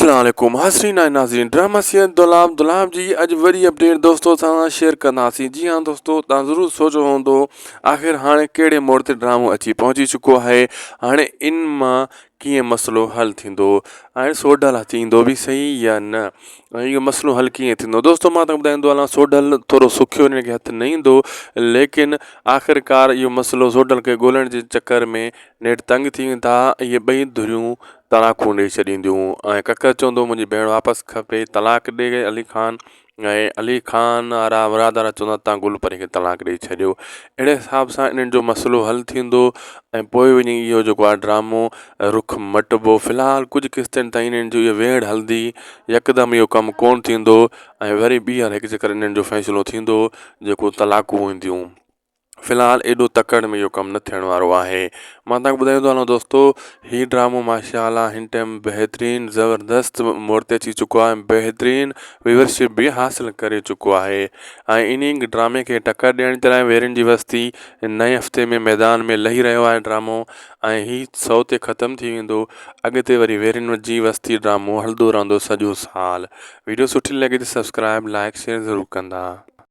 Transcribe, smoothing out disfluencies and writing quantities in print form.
السلام عليڪم حاضرين ۽ ناظرين ڊراما سيريل دولاب دولاب جي اڄ وڏي اپڊيٽ دوستو سان شيئر ڪنداسين جي ها دوستو تان ضرور سوچيو هوندو آخر هاڻي ڪهڙي موڙ تي ڊرامو اچي پهچي چڪو آهي هاڻي ان مان ڪيئن مسئلو حل ٿيندو هاڻي سوڍل هٿ ايندو به صحيح يا نه ۽ اهو مسئلو حل ڪيئن ٿيندو دوستو مان تان ٻڌائيندو هلان سوڍل ٿورو سکيو ان کي هٿ نه ايندو ليڪن آخرڪار اهو مسئلو سوڍل کي ڳولڻ جي چڪر ۾ نيٺ تنگ ٿي ويندا اهي ٻئي ڌريون طلاقون ڏئي ڇڏينديون ۽ ڪڪر چوندو منهنجي ڀيڻ واپس کپي طلاق ڏي علي خان ۽ علي خان وارا مراد وارا چوندا تان گل پري کي طلاق ڏئي ڇڏيو اهڙي حساب سان انهن جو مسئلو حل ٿيندو ۽ پوء وڃي اهو جيڪو آهي ڊرامو رخ مٽبو في الحال ڪجهه قسطن تائين انهن جو اهو ويڙهه هلندي يڪدم اهو ڪم ڪونه ٿيندو ۽ وري ٻيهر هڪ چڪر انهن جو فيصلو ٿيندو جيڪو طلاقون اينديون في الحال ايڏو تڪڙ ۾ اهو ڪم نه ٿيڻ وارو آهي. مان توهان کي ٻڌايان ٿو هلان دوستو هي ڊرامو ماشاء الله هن ٽائيم بهترين زبردست موڙ تي اچي چڪو آهي بهترين ويورشپ به حاصل ڪري چڪو آهي ۽ انهي ڊرامي کي ٽڪر ڏيڻ جي لاء ويرين جي وستي نئين هفتي ۾ ميدان ۾ لهي رهيو آهي ڊرامو ۽ هي سو تي ختم ٿي ويندو اڳتي وري ويرين جي وستي ڊرامو هلندو رهندو سڄو سال ويڊيو سٺي لڳي ته سبسڪرائب لائڪ شيئر ضرور ڪندا.